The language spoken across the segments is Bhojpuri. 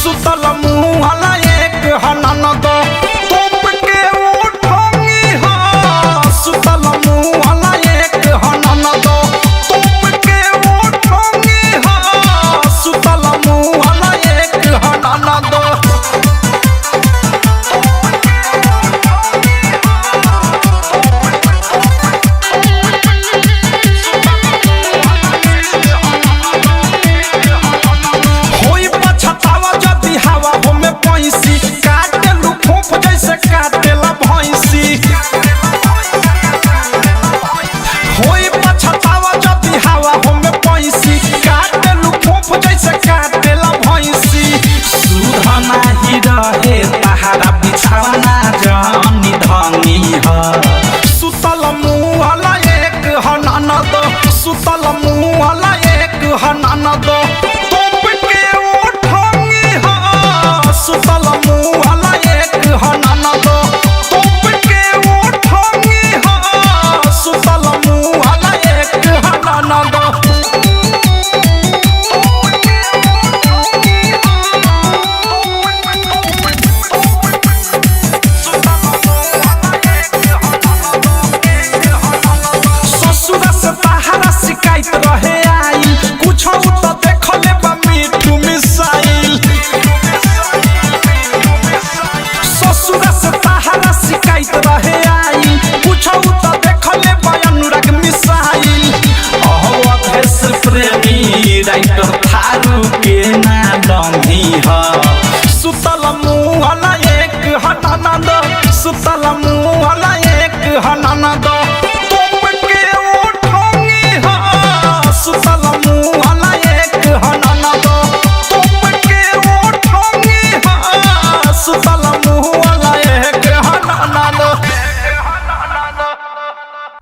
सुतल मुहला एक हनन दो तोप के उठंगी हा सुतल मुहला एक हनन दो तोप के उठंगी हा सुतल मुहला एक हनन दो। होई पछतावा जदि हवा होमे पैसी काटे लू फोफ जैसे काटेला भैंसी। होई पछतावा जदि हवा होमे पैसी काटे लू फोफ जैसे काटेला भैंसी। सुध नाही रहे तहारा बिछावना जानी धनी ह सुतल मुहला एक हनन दो सुतल मुहला एक हनन दो तोप के उठंगी हा सुतल मुहला एक हनन दो तोप के उठंगी हा सुतल मुहला एक हनन दो। ससुर से तहारा शिकायत रहे आई कुछ तो देखले बा मिठू मिसाइल। ससुर से तहारा शिकायत रहे आई कुछ तो देखले बा अनुराग मिसाइल। अवधेश प्रेमी राइटर थारू के ना लंघी ह सुतल मुहला एक हनन दो सुतल मुहला एक हनन दो तोप के उठंगी हा सुतल मुहला एक हनन दो तोप के उठंगी हा सुतल मुहला एक हनन दो।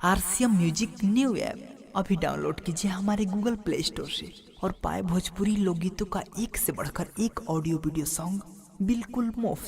आरसीएम म्यूजिक न्यू ऐप अभी डाउनलोड कीजिए हमारे गूगल प्ले स्टोर से और पाए भोजपुरी लोकगीतों का एक से बढ़कर एक ऑडियो वीडियो सॉन्ग बिल्कुल मुफ्त।